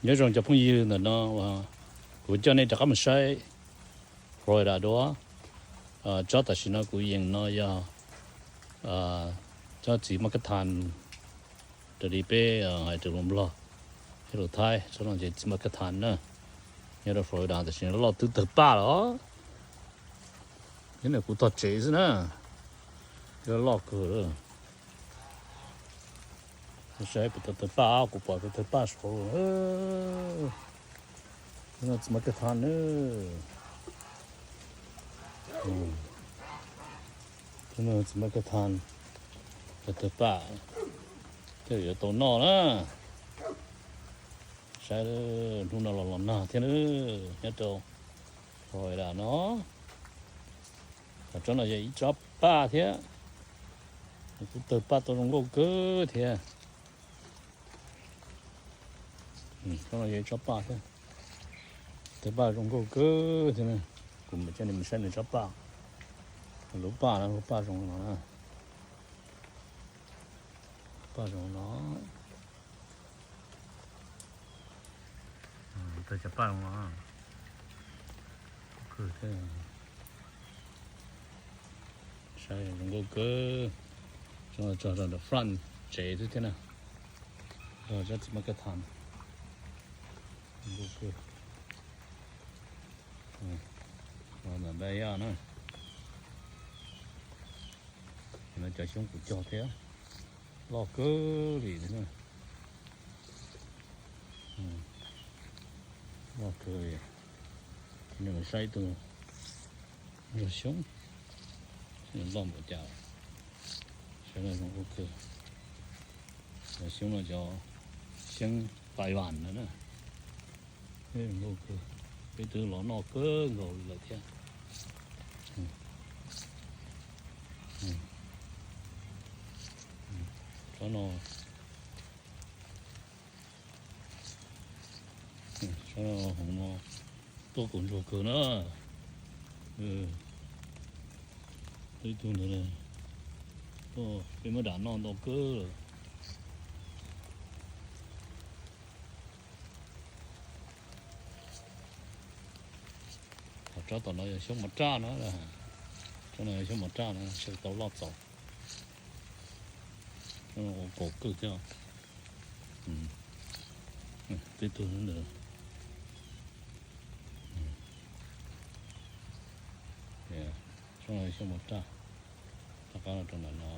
Nyob zoo cov phooj ywg, ntawm no kuv coj nej rov qab mus saib Florida dua. Tsob tam sim no kuv yees no yog tsob txiv mab kab thas, raws li peb hais rau lus Nplog thiab lus Thaib, tsob no ces txiv mab kab thas na. Nyob rau Florida tam sim no loj twb tawg paj los, nyob ntawm kuv tog tsev xwb na, loj kawg. Saib puas tau tawg paj, kuv pom tau tawg paj saud. Txiv mab kab thas na, txiv mab kab thas, tawg paj, tej yuav tau noj na. Saib, hnub no los los nag thiab na, nyob rau Florida no. Tsob no yog ib tsob paj thiab, kuj tawg paj tau zoo nkauj kawg thiab. Tsob no yog ib tsob paj thiab, tawg paj zoo nkauj kawg thiab. Kuv mam coj nej mus saib nws tsob paj, lub paj no, lub paj zoo no, paj zoo no. Tawg cov paj zoo no, saib zoo nkauj kawg. Tso rau front tsev xwb thiab na, tsob txiv mab kab thas, zoo nkauj kawg. Ntawm npaj yaj na, no cov xyoob kuv cog thiab, loj kawg li thiab. Loj kawg li. Nws saib tus yog xyoob, xyoob loj npaum cas, saib no zoo nkauj kawg. Cov xyoob no cov xyoob Taiwan no na. Zoo nkauj kawg, peb twb los noj kawg nkaus lawm thiab. Tsob no, tsob no hauv no tuaj kaus ntsuag kawg na. Ib tug ntawd, peb muab dam noj ntau kawg lawm. Tsob tom no yog xyoob mov raj na, tsob no yog xyoob mov raj na, sawv tau loj txaus. Ua kaus kawg thiab. Tib tug ntawd. Tsob no xyoob mov raj, rov qab los rau ntawm no.